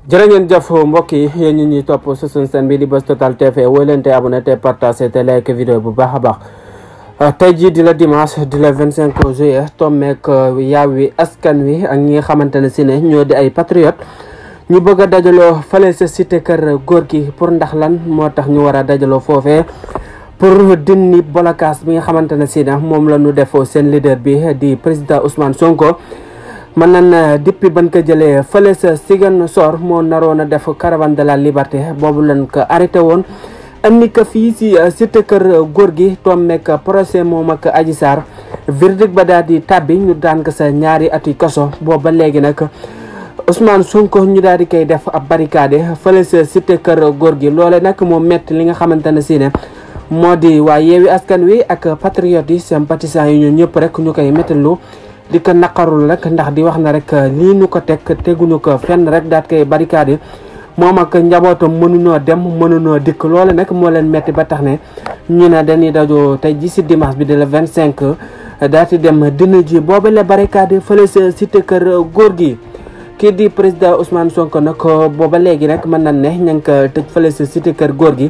jërë ngeen jëf mbokk yi yéen ñi ñuy topp si suñu chaîne bi di Buzz Total TV woy leen te abonné te partagé te like vidéo bu baax a baax. tey jii di la dimanche di la 25 juillet tombeek Yewwi Askan Wi ak ñi nga xamante ne si ne ñoo di ay patriote ñu bëgg a dajaloo fale sa cité kër góor gi pour ndax lan moo tax ñu war a dajaloo foofee pour dindi blocage bi nga xamante ne si ne moom la ñu def seen leader bi di président Ousmane Sonko. mën nañ depuis ban ko jëlee fële sa Ziguinchor moo naroon a def caravane de la liberté boobu lañ ko arrêté woon andi ko fii si cité kër góor gi tombeek procès moom ak Adji Sarr verdict ba daal di tàbbi ñu daan ko sa ñaari ati kaso boobu ba léegi nag Ousmane Sonko ñu daal di koy def ab barricade fële sa cité kër góor gi loole nag moo métti li nga xamante ne si ne moo di waa Yewwi Askan Wi ak patriotes yi sympathisants yi ñun ñëpp rek ñu koy méttalu di ko naqarul rek ndax di wax na rek lii ñu ko teguñu ko fenn rek daat koy barricade moom ak njabootam mënunoo dem mënunoo dikk loole nag moo leen metti ba tax ne ñu ne dañuy dajoo tey ji si dimanche bi di le 25 daal di dem dina ji boobu la barricade fële sa cité kër góor gi kii di président Ousmane Sonko nag booba léegi nag mën nañ ne ña ngi ko tëj fële sa cité kër góor gi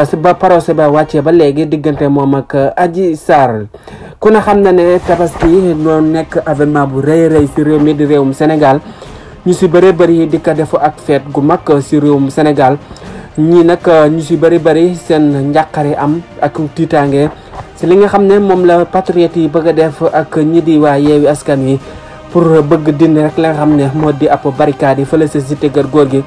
si ba procès ba wàccee ba léegi diggante moom ak Adji Sarr ku ne xam na ne tabaski loolu nekk événement bu rëy rëy si réew mi di réewum Sénégal ñu si bëri bëri di ko def ak fête gu mag si réewum Sénégal ñii nag ñu si bëri seen njàqare am ak tiitaange si li nga xam ne moom la patriote yi bëgg a def ak ñi di waa Yewwi Askan Wi pour bëgg dindi rek la nga xam ne moo di ab barricade yi fële sa cité kër góor gi